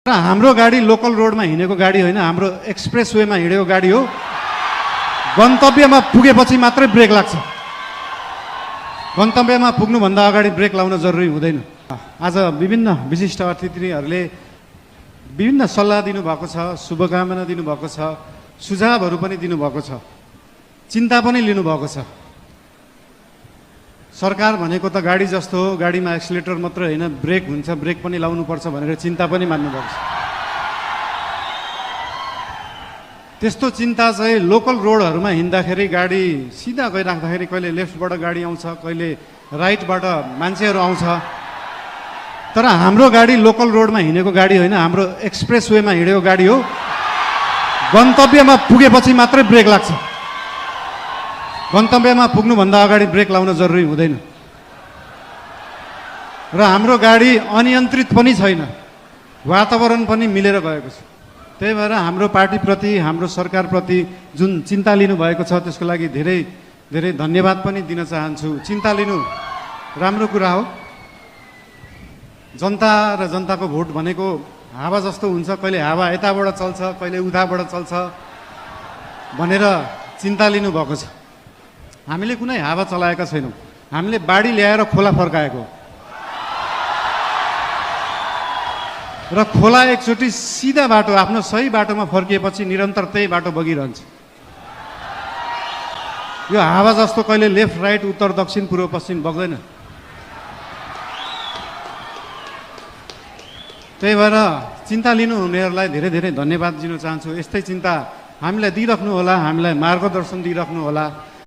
हाम्रो गाडी लोकल रोडमा हिँडेको गाडी होइन, हाम्रो एक्सप्रेस वेमा हिँडेको गाडी हो। गन्तव्यमा पुगेपछि मात्रै ब्रेक लाग्छ। गन्तव्यमा पुग्नुभन्दा अगाडि ब्रेक लाउन जरुरी हुँदैन। आज विभिन्न विशिष्ट अतिथिहरूले विभिन्न सल्लाह दिनुभएको छ, शुभकामना दिनुभएको छ, सुझावहरू पनि दिनुभएको छ, चिन्ता पनि लिनुभएको छ। सरकार भनेको त गाडी जस्तो हो, गाडीमा एक्सिलेटर मात्र होइन ब्रेक हुन्छ, ब्रेक पनि लाउनुपर्छ भनेर चिन्ता पनि मान्नुभएको छ। त्यस्तो चिन्ता चाहिँ लोकल रोडहरूमा हिँड्दाखेरि गाडी सिधा गइराख्दाखेरि कहिले लेफ्टबाट गाडी आउँछ, कहिले राइटबाट मान्छेहरू आउँछ। तर हाम्रो गाडी लोकल रोडमा हिँडेको गाडी होइन, हाम्रो एक्सप्रेस वेमा हिँडेको गाडी हो। गन्तव्यमा पुगेपछि मात्रै ब्रेक लाग्छ। गन्तव्यमा पुग्नुभन्दा अगाडि ब्रेक लाउन जरुरी हुँदैन। र हाम्रो गाडी अनियन्त्रित पनि छैन, वातावरण पनि मिलेर गएको छ। त्यही भएर हाम्रो पार्टीप्रति, हाम्रो सरकारप्रति जुन चिन्ता लिनुभएको छ त्यसको लागि धेरै धेरै धन्यवाद पनि दिन चाहन्छु। चिन्ता लिनु राम्रो कुरा हो। जनता र जनताको भोट भनेको हावा जस्तो हुन्छ, कहिले हावा यताबाट चल्छ, कहिले उताबाट चल्छ भनेर चिन्ता लिनुभएको छ। हामीले कुनै हावा चलाएका छैनौँ, हामीले बाढी ल्याएर खोला फर्काएको र खोला एकचोटि सिधा बाटो आफ्नो सही बाटोमा फर्किएपछि निरन्तर त्यही बाटो बगिरहन्छ। यो हावा जस्तो कहिले लेफ्ट राइट उत्तर दक्षिण पूर्व पश्चिम बग्दैन। त्यही भएर चिन्ता लिनुहुनेहरूलाई धेरै धेरै धन्यवाद दिन चाहन्छु। यस्तै चिन्ता हामीलाई दिइराख्नु होला, हामीलाई मार्गदर्शन दिइराख्नु होला।